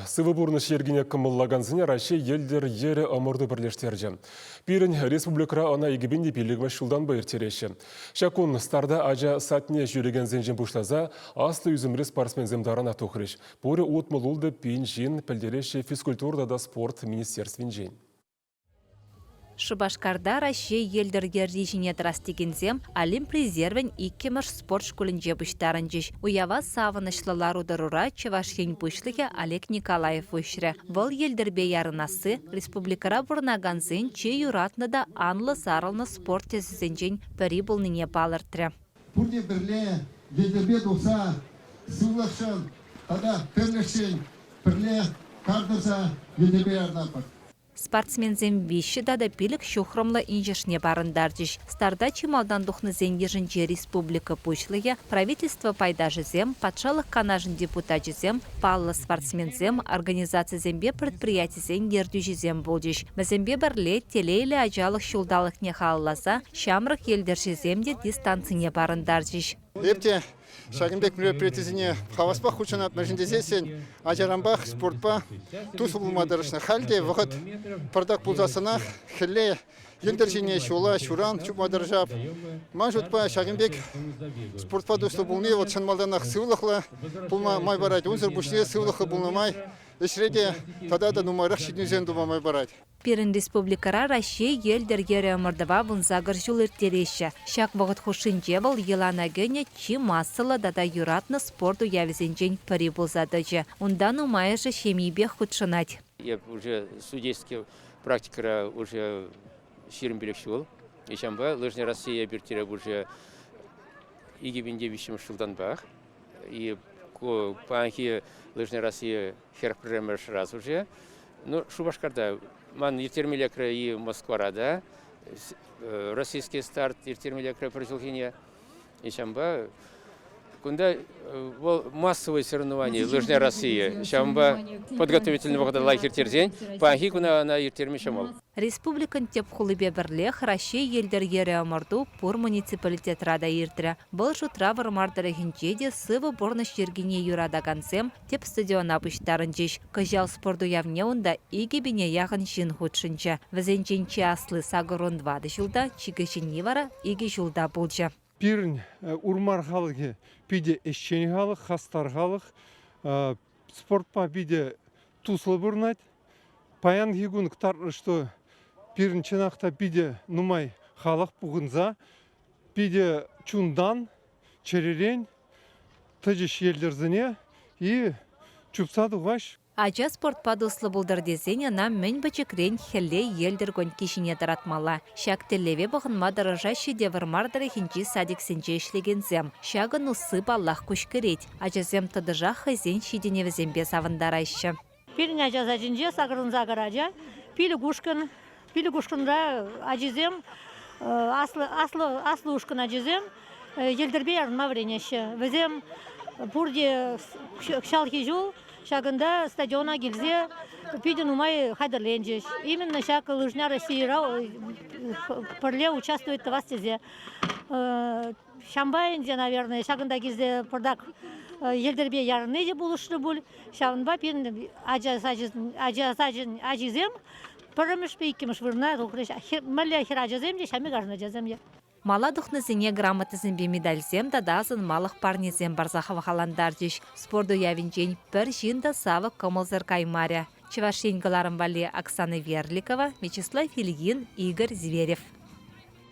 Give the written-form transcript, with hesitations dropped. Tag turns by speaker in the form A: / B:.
A: Сывӑ пурнӑҫ йӗркине кӑмӑллакансене Раҫҫей йӗлтӗр йӗрӗ ӑмӑрту пӗрлештерчӗ. Пирӗн республикӑра ӑна 2005 ҫултанпа ирттереҫҫӗ. Ҫак кун старта ача садне ҫӳрекенсенчен пуҫласа аслӑ ӳсӗмри спортсменсем таранах тухрӗҫ. Пурӗ 66 пин ҫын, пӗлтереҫҫӗ физкультура тата спорт министерствинчен.
B: Шупашкарта Раҫҫей йӗлтӗр йӗрри ҫине тӑрас текенсем Олимп резервӗн иккӗмӗш спорт шкулӗнче пуҫтарӑнчӗҫ. Уява савӑнӑҫлӑ лару-тӑрура Чӑваш Ен Пуҫлӑхӗ Олег Николаев уҫрӗ. Вӑл йӗлтӗрпе ярӑнасси республикӑра пурӑнакансен чи юратнӑ та анлӑ сарӑлнӑ спорт тӗсӗсенчен пӗри пулнине палӑртрӗ.
C: Пурте пӗрле йӗлтӗрпе тухса сывлӑхшӑн тата пӗрлӗхшӗн пӗрле кар тӑрса йӗлтӗрпе ярӑнатпӑр.
B: Спортсменсем виҫҫӗ тата пилӗк ҫухрӑмлӑ инҫӗшне парӑнтарчӗҫ. Старта чи малтан тухнисен йышӗнче республика Пуҫлӑхӗ, правительство пайташӗсем, Патшалӑх Канашӗн депутачӗсем, паллӑ спортсменсем, организацисемпе предприятисен ертӳҫисем пулчӗҫ. Вӗсемпе пӗрле Телейлӗ ачалӑх ҫулталӑкне халалласа ҫамрӑк йӗлтӗрҫӗсем те дистанцине парӑнтарчӗҫ.
C: Эп те ҫакӑн пек мероприятисене хаваспах хутшӑнатӑп, мӗншӗн тесессӗн ачаранпах спортпа туслӑ пулма тӑрӑшнӑ. Халь те вӑхӑт пӑртак пулсассӑнах хӗлле йӗлтӗр ҫине ҫула ҫуран чупма тӑрӑшап. Ман шутпа ҫакӑн пек спортпа туслӑ пулни вӑл чӑн малтанах сывлӑхлӑ пулма май парать. Унсӑр пуҫне сывлӑхлӑ пулнӑ май ӗҫре те тата та нумайрах ҫитӗнӳсем тума май парать.
B: Пирӗн республикӑра Раҫҫей йӗлтӗр йӗрӗ ӑмӑртӑва 18 ҫул ирттереҫҫӗ. Ҫак вӑхӑт хушшинче вӑл йӑлана кӗнӗ чи массӑллӑ тата юратнӑ спорт уявӗсенчен пӗри пулса тӑчӗ. Унта нумайӑшӗ ҫемйипех хутшӑнать.
D: Эп уже судейский практикӑра уже 25 ҫул. Ҫавӑнпа Лыжня Россия ирттереп уже 2003 ҫултанпах. И паянхи Лыжня Россия 41-мӗш раз уже. Ну, Шупашкарта ман ирттерме лекрӗ и Москвара та российский старт ирттерме лекрӗ пӗр ҫулхине. И ҫавӑнпа кунта вӑл массовое соревнование Лыжня России. Ҫавӑнпа подготовительный вӑхӑта лайӑх ирттерсен паянхи куна ӑна ирттерме ҫӑмӑл.
B: Республикӑн тӗп хулипе пӗрлех Раҫҫей йӗлтӗр йӗрӗ ӑмӑрту пур муниципалитетра та иртрӗ. Вӑл шутра Вӑрмар тӑрӑхӗнче те сывӑ пурнӑҫ йӗркине юратакансем тӗп стадиона пуҫтарӑнчӗҫ. Кӑҫал спорт уявне унта 2000 яхӑн ҫын хутшӑнчӗ. Вӗсенчен чи асли 84 ҫулта, чи кӗҫӗнни вара икӗ ҫулта пулчӗ.
E: Пирӗн Урмар халӑхӗ питӗ ӗҫчен халӑх, хастар халӑх. Спортпа питӗ туслӑ пурӑнать. Паянхи кун кӑтартнӑ, что пирӗн чӑнах та питӗ нумай халӑх пухӑнса питӗ чунтан, чӗререн тӑчӗҫ йӗлтӗрсене и чупса тухаҫ.
B: Ача спортпа туслӑ пултӑр тесен ӑна мӗн пӗчӗкрен хӗлле йӗлтӗр коньки ҫине тӑратмалла. Ҫак тӗллеве пӑхӑнма тӑрӑшаҫҫӗ те Вӑрмар тӑрӑхӗнчи садиксенче ӗҫлекенсем. Ҫакӑн усси, паллах, куҫкӗрет. Ачасем тӑтӑшах хӑйсен ҫитӗнӗвӗсемпе савӑнтараҫҫӗ.
F: Пирӗн ача садӗнче сакӑрӑн-сакӑр ача, пилӗк ушкӑн. Пилӗк ушкӑнра ачисем, аслӑ, аслӑ, аслӑ ушкӑн ачисем йӗлтӗрпе ярӑнма вӗренеҫҫӗ. Вӗсем пурте кӑҫалхи ҫул ҫакӑнта стадиона килсе питӗ нумай хатӗрленчӗҫ. Именно ҫак Лыжня Российӑра пӗрле участвовать тӑвас тесе. Ҫавӑнпа ӗнтӗ, наверное, ҫакӑнта килсе пӑртак йӗлтӗрпе ярӑнни те пулӑшрӗ пуль. Ҫавӑнпа пирӗн ача сачӗн, ача сачӗн ачисем пӗрремӗшпе иккӗмӗш вырӑна тухрӗҫ. Мӗнле хӗрачасем те, ҫамрӑк арҫын ачасем те.
B: Мала тухнисене грамотӑсемпе медальсем тата асӑнмалӑх парнесем парса хавхалантарчӗҫ. Спорт уявӗнчен пӗр ҫын та савӑк кӑмӑлсӑр каймарӗ. Чӑваш Ен кӑларӑм валли Оксана Верликова, Вячеслав Ильин, Игорь Зверев.